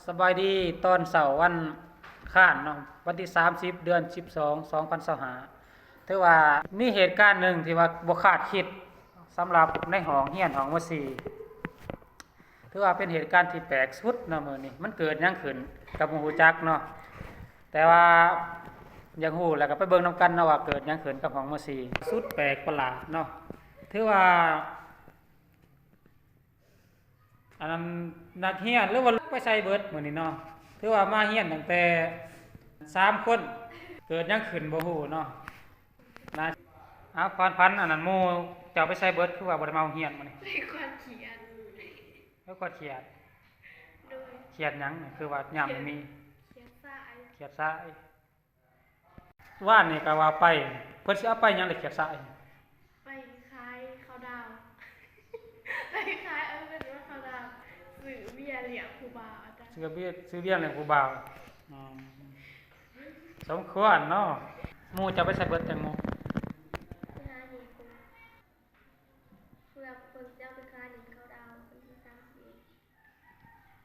ສະບາຍດີ ຕອນເຊົ້າວັນອັງຄານເນາະ ວັນທີສາມສິບ ເດືອນສິບສອງ ສອງພັນຊາວຫ້າ ຖືວ່າມີເຫດການໜຶ່ງທີ່ວ່າບໍ່ຄາດຄິດສຳລັບໃນຫ້ອງຮຽນຫ້ອງ ມ.ສີ່ ຖືວ່າເປັນເຫດການທີ່ແປກສຸດເນາະ. ມື້ນີ້ມັນເກີດຫຍັງຂຶ້ນກໍບໍ່ຮູ້ຈັກເນາະ ແຕ່ວ່າຢາກຮູ້ແລ້ວກໍໄປເບິ່ງນຳກັນເນາະວ່າເກີດຫຍັງຂຶ້ນກັບຫ້ອງ ມ.ສີ່ ສຸດແປກປະຫຼາດເນາະ. ຖືວ່າ ອັນນັ້ນ ນັກຮຽນ ຫຼືວ່າໄປໃສເບິດມື້ນີ້ເນາະ ຖືວ່າມາຮຽນຕັ້ງແຕ່ສາມຄົນ ເກີດຫຍັງຂຶ້ນບໍ່ຮູ້ເນາະ. ນະ ເອົາ ຂວັນ ຂວັນ ອັນນັ້ນ ໝູ່ເຈົ້າໄປໃສເບິດ ຄືວ່າບໍ່ໄດ້ມາໂຮງຮຽນມື້ນີ້? ໄປຄວາດຂຽດ. ໄປຄວາດຂຽດ? ໂດຍ. ຂຽດຫຍັງ? ຄືວ່າຍາມບໍ່ມີ. ຂຽດສາຍ. ຂຽດສາຍ. ວານນີ້ກໍວ່າໄປ ເພິ່ນຊິເອົາໄປຫຍັງລະຂຽດສາຍ? ໄປຂາຍເຂົ້າດາວ ໄປຂາຍ ເອີ ເພິ່ນວ່າເຂົ້າດາວ ຊື້ເບຍລ້ຽງຜູ້ບ່າວ ອາຈານ ຊື້ເບຍ ຊື້ເບຍລ້ຽງຜູ້ບ່າວ. ອືມ ສົມຄວນເນາະ. ໝູ່ເຈົ້າໄປໃສເບິດ ແຕງໂມ? ໄປຫາເຮັດ ເພື່ອເພິ່ນຊິເອົາໄປຂາຍຫຼິ້ນເຂົ້າດາວ ວັນທີສາມສິບ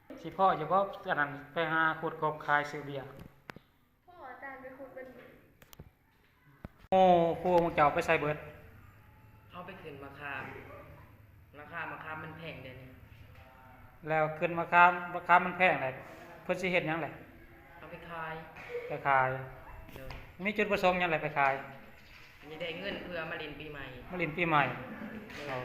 ເອັດ. ຊິພໍ້ຢູ່ບໍ່ ອັນນັ້ນ ໄປຫາຂຸດກົບຂາຍຊື້ເບຍ? ພໍ່ອາຈານໄປຂຸດມັນ. ໂອ້ ພວກເຈົ້າໄປໃສເບິດ? ເຮົາໄປຂຶ້ນໝາກຂາມ ລາຄາໝາກຂາມມັນແພງເດນີ້. ແລ້ວຂຶ້ນໝາກຂາມ ໝາກຂາມມັນແພງແຫຼະ ເພິ່ນຊິເຮັດຫຍັງແຫຼະ? ເອົາໄປຂາຍ. ໄປຂາຍ. ໂດຍ. ມີຈຸດປະສົງຫຍັງແຫຼະໄປຂາຍ? ອັນນີ້ໄດ້ເງິນເພື່ອມາຫຼິ້ນປີໃໝ່. ມາຫຼິ້ນປີໃໝ່. ໂດຍ. ເອົາ